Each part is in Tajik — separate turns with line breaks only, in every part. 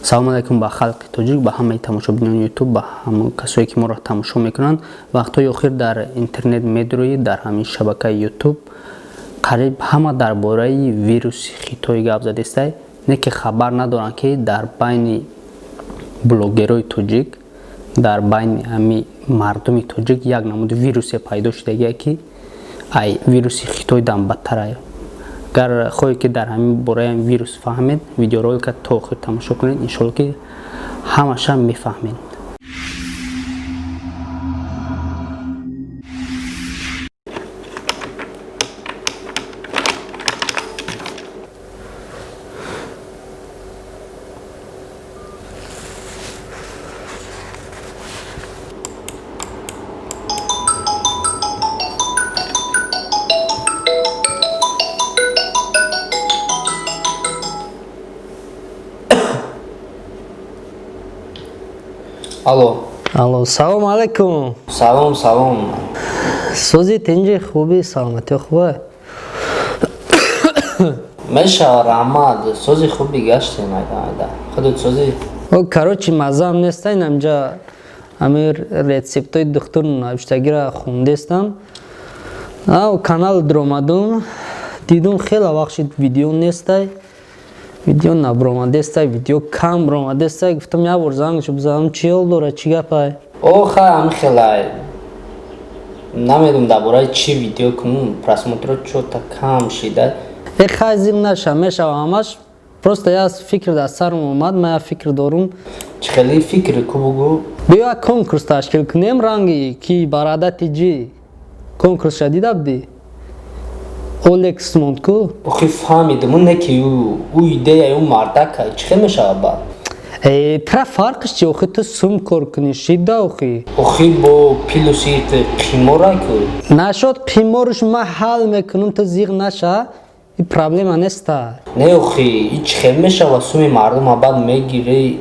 Салому алайкум ба халқи тоҷик, ба ҳамаи тамошобинони ютуб, ба ҳама касое ки моро тамошо мекунанд. Вақтҳои охир дар интернет медурӯӣ, дар ҳамин шабакаи ютуб қариб ҳама дар бораи вируси хитой гап задестай, не ки хабар надоранд, ки дар байни блогерои тоҷик, дар байни ҳами мардуми тоҷик як намуди вирусе пайдо шудагие, ки ай вируси хитой дам бадтарай. Агар хоҳед, ки дар ҳамин бораи ҳамин вирус фаҳмед, видеоролика то охир тамошо кунед, иншолло ки ҳамаша мефаҳмед.
Алло.
Алло, салом алейкум.
Салом, салом.
Сӯзи, тинҷи, хуби, саломатиё хуба?
Мешава, раҳмат, сози, хуби, гаштем майда майда. Худот созӣ?
О, короче, маззаам неста. Инамҷа ами рецептои духтур навиштагира хондестам. Ав канал дуромадум, дидум, хела вақт шид, видео нестай, видео набуромадестай, видео кам буромадестай. Гуфтам, як бор зангшо бизанам, чӣ ҳол дора, чӣ гапай?
О, хай, ами хелай. Намедонам, дар бораи чӣ видео кунум, просмотро чё-то кам шида.
Э, хай, зим наша, мешава ҳамаш. Просто як фикр дар сарам омад, ман як фикр дорум.
Чӣ хели фикр, ку бугӯ?
Биё, як конкурс ташкил кунем, ранги ки барадати ҷи конкурсша дида будӣ, Олекс монд ку.
Охи, фаҳмидам, не ки ӯ идеяи ӯ мардака, чӣ хел мешава баъд?
Э, тра фарқш чи охи? Ту сум кор кунӣ шида, охи.
Охи, бо плюси қимора ку.
Нашод, қиморуш ман ҳал мекунам, ту зиғ наша, и проблема неста.
Не, охи, и чӣ хел мешава? Суми мардума баъд мегирӣ,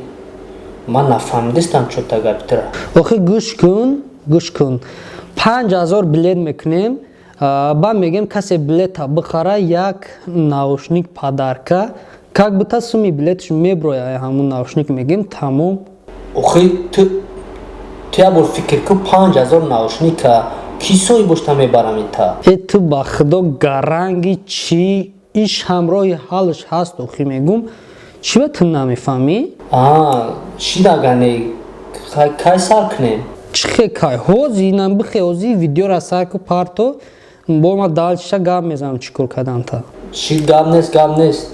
ман нафаҳмидистам чё-то гапи тра.
Охи, гӯш кун, гӯш кун, 5000 билет мекунем, баъд мегӯем, касе билета бихара, як наушник подарка, как будто суми билетш меброя, ҳамун наушник мегӯем, тамом.
Охи, ту як бор фикр ку, 5000 наушника ки соҳиб бошта мебарам ита?
Э, ту ба худо гаранги, чӣ иш ҳамроҳи ҳалш ҳаст, охи, мегум, чӣ ба ту намефаҳмӣ?
Шидагане, кай сар кунем?
Чӣ хе кай? Ҳози инам бихе, ҳози видеора сар ку, парто, бо ма дальше гап мезанам, чӣ кор карданта.
Чӣ, гап нест, гап нест.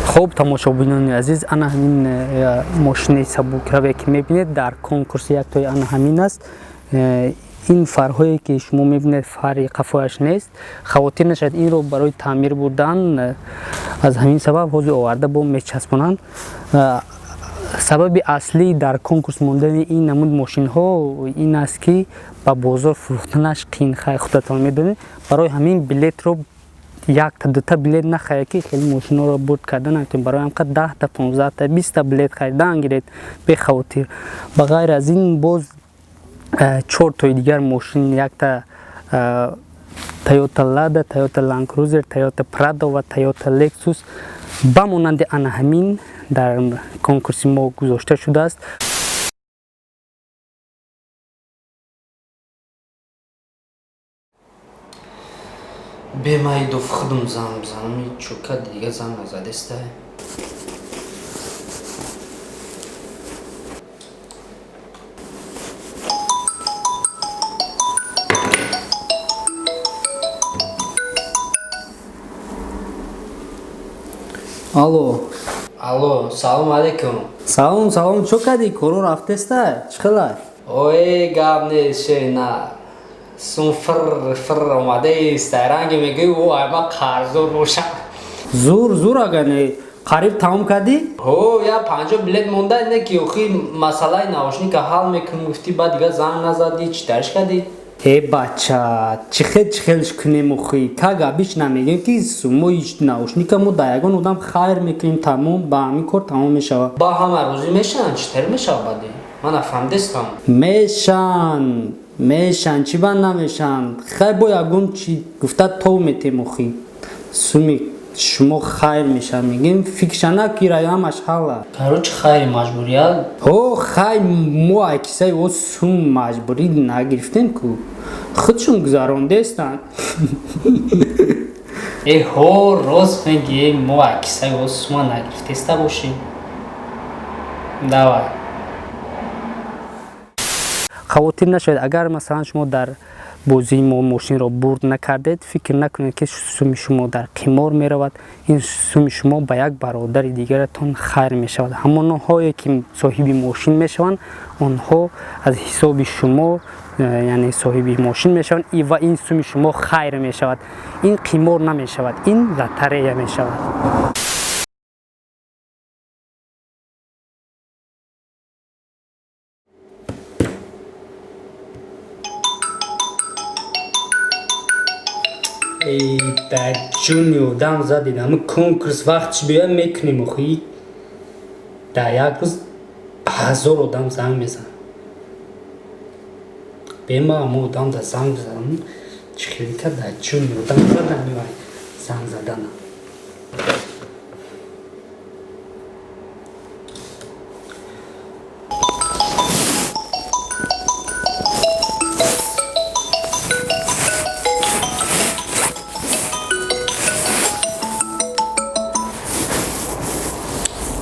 Хуб, тамошобинони азиз, ана ҳамин мошинаи сабукраве, ки мебинед, дар конкурси яктои ана ҳамин аст. Ин фарҳое, ки шумо мебинед, фари қафояш нест, хавотир нашавед, инро барои таъмир бурдан, аз ҳамин сабаб ҳозир оварда бо мечаспонанд. Сабаби аслӣ дар конкурс мондани ин намуд мошинҳо ин аст, ки ба бозор фурӯхтанаш қиин. Хай, худатон медонед, барои ҳамин билетро якта дута билет нахаред, ки хеле мошинҳоро бурд карда наметавонед. Барои ҳамқа 10-та, 15-та, 20-та билет харидан гиред бехавотир. Ба ғайр аз ин, боз чортои дигар мошин: якта Тойота Лада, Тойота Ланд Крузер, Тойота Прадо ва Тойота Лексус ба монанди ана ҳамин дар конкурси мо гузошта шудааст.
Бемаидов, худум занг бизанам, чӯка дига занг назадеста.
Алло.
Алло, салом алейкум.
Салом, салом, чо кардӣ, коро рафтеста, чӣ хелай?
Ое, гап нест, шена, сум фир фир омадаист, ранге мегӯи, о, ай ма қарздор бошам.
Зур, зур, агане қариб тамом кардӣ?
Ҳо, я 50 билет монда, не ки охи, масъалаи наушника ҳал мекунем гуфтӣ, баъд дига занг назадӣ, чӣ тариш кардӣ?
Э, бача, чӣ хел, чӣ хелш кунем, охи, как обычно мегӯем, ки сумои наушника мо дар ягон одам хайр мекунем, тамом, ба ҳамин кор тамом мешавад.
Ба ҳама розӣ мешаванд? Чӣ тар мешавад баъди, ман нафаҳмидестам.
Мешан, мешан, чӣ ба намешанд? Хай, бо ягон чи гуфта тов метем, охи, суми.
Шумо хайр мешавад, мегем, фикршана ки ҳамаш ҳалла.
Короче, хайри маҷбурият.
О, хай, мо акисаи о сум маҷбурӣ нагирифтем ку, худшон гузарондестанд.
Э, ҳо, рост мегӣ, мо акисаи о сума нагирифтеста бошем. Давай.
Хавотир нашавед, агар масалан шумо дар бозии мо мошинро бурд накардед, фикр накунед, ки суми шумо дар қимор меравад. Ин суми шумо ба як бародари дигаратон хайр мешавад. Ҳамонҳое ки соҳиби мошин мешаванд, онҳо аз ҳисоби шумо, яъне соҳиби мошин мешаванд ва ин суми шумо хайр мешавад. Ин қимор намешавад, ин лотерея мешавад.
Эй, дар ҷуни одам задед. Ҳами конкурс вақтш биёя, мекунем. Охи, дар як рӯз 1000 одам занг мезанад. Бема ҳамо одам да занг бизанам. Чӣ хеле ка дар ҷуни одам задан занг задана.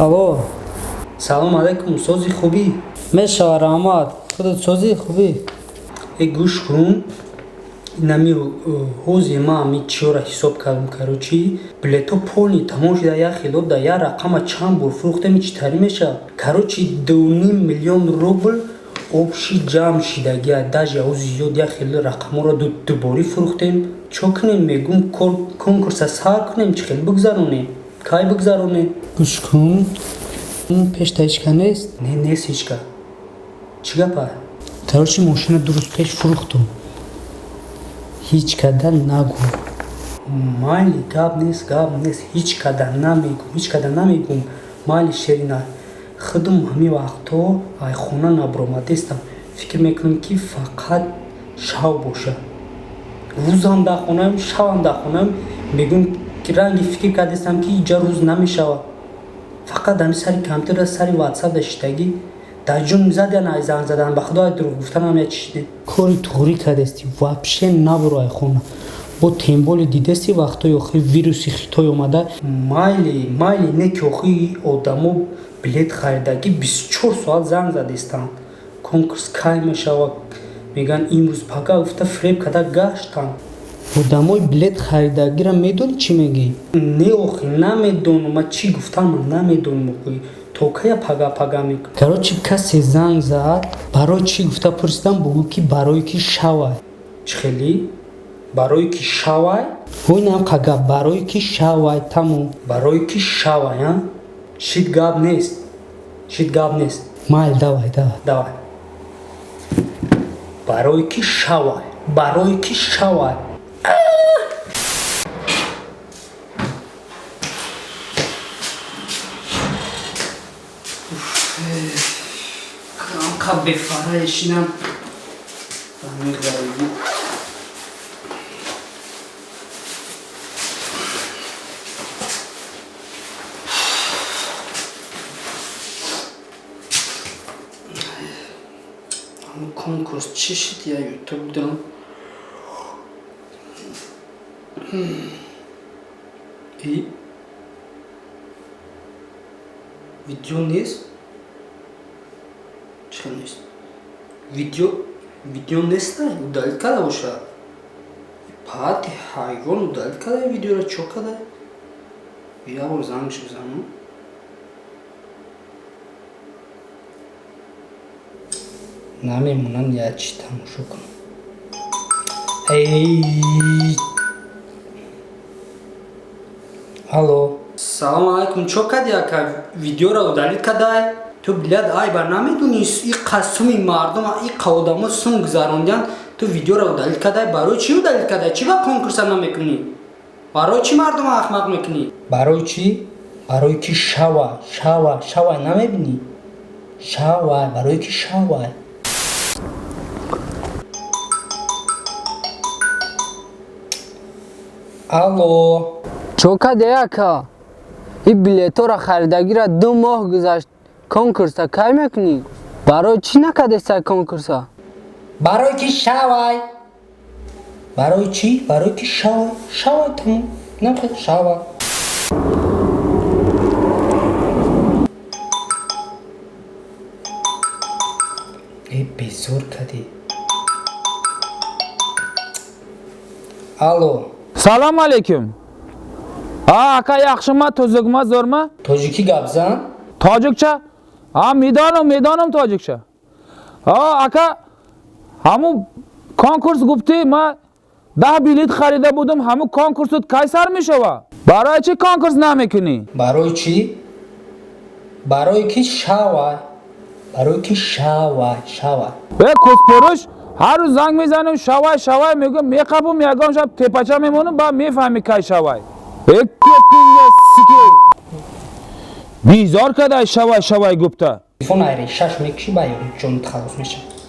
Алло.
Салом алайкум, сози, хубӣ?
Мешава, раҳмат, худат созӣ, хубӣ?
Э, гӯш кун, инами ҳози ма ами чиёра ҳисоб кардам. Короче, билето полный тамом шуда, як хело да як рақама чанд бор фурӯхтем, чӣ тари мешавад. Короче, 2,5 миллион рубл общий ҷамъ шидагия, даже ҳози зиёд, як хело рақамҳоро дуборӣ фурӯхтем. Чо кунем, мегум, конкурса сар кунем, чӣ хел бигзаронем, кай бигзаронем?
Гӯш кун, пешта ҳечка нест?
Не, нест ҳечка. Чӣ гапа?
Короче, мошина 2 рӯз пеш фурӯхтум, ҳеҷ када нагӯ.
Майли, гап нест, гап нест, ҳеҷ када намегум, ҳеҷ када намегум. Майли, шерина, худум ҳамин вақтҳо ай хона набуромадестам, фикр мекунам, ки фақат шав боша, рӯзам дар хонаам, шавам дар хонаам. Мегӯм, ранги фикр кардестам, ки иҷа рӯз намешавад, фақат ҳами сари компютера, сари ватсап даштагӣ. Дар ҷун задиан ай занг задан, ба худо, ай дурӯғ гуфтанам я чишиде.
Кори туғрӣ кардести, вообще набуро ай хона. Бо тем более дидести, вақтҳои охири вируси Хитой омада.
Майли, майли, не ки охи одамо билет харидагӣ, 24 соат занг задестанд, конкурс кай мешавад, мегӯянд, имрӯз, пага гуфта, фиреб карда гаштанд.
Одамои билет харидагиро медонӣ, чӣ мегӯӣ?
Не, охи, намедонам, ма чӣ гуфтам, ман намедонам, охи, то кая пага пага мекун.
Короче, касе занг зад, барои чӣ гуфта пурсидам, бугӯ, ки барое ки шавай.
Чӣ хелӣ барое ки шавай?
Ҳоинам қага, барое ки шавай, тамом.
Барое ки шавай, а шит, гап нест, шит, гап нест.
Майли, давай, давай.
Давай, барое ки шавай, барое ки шавай.
Бефара шинам ғарибӣ. Конкурс чӣ шид? Я ютуб дам
и видео нест. Чӣ нест видео? Видео неста, удалить карда бошад. Пати ҳайвон удалить карда видеоро, чо карда? Як бор зангш бизанам. Намемонанд, як чи тамошо кунам. Эй, алло, салому алайкум, чо кардӣ, ака? Видеоро удалить кардай? Ту билад айба намедонӣ, иқа суми мардум, иқа одамо сум гузарондиан, ту видеоро удалить кардай. Барои чӣ удалить кардай? Чӣ ба конкурса намекунӣ? Барои чӣ мардума ахмақ мекунӣ? Барои чӣ? Барои ки шава, шава, шава, намебинӣ, шава, барои ки шава. Алло. Чо каде, ака? И билетора харидагира 2 моҳ гузашт. Конкурса кай мекунӣ? Барои чӣ накадесай конкурса?
Барои ки шавай. Барои чӣ? Барои ки шавай. Шавай, тамом. Нахел шавай. Э, безор кадӣ. Алло.
Салом алейкум. А, ака, yaxshimi, tuzukmi, zo'rmi?
Тоҷикӣ гап зан.
Tojikcha? Ha, медонам, медонам тоҷикча. А, ака, ҳаму конкурс гуфтӣ, ма 10 билет харида будам, ҳаму конкурсут кай сар мешава? Барои чӣ конкурс намекунӣ?
Барои чӣ? Барои ки шавай. Барои ки шавай, шавай.
Э, куспуруш, ҳар рӯз занг мезанам, шавай, шавай мегӯям, меқапум, ягон шаб тепача мемонам, баъд мефаҳмӣ кай шавай. Э, кепинга сике. Безор кадай шавай, шавай гуфта.
Телефон айре шаш мекушӣ, ба ҷонат халос мешавад.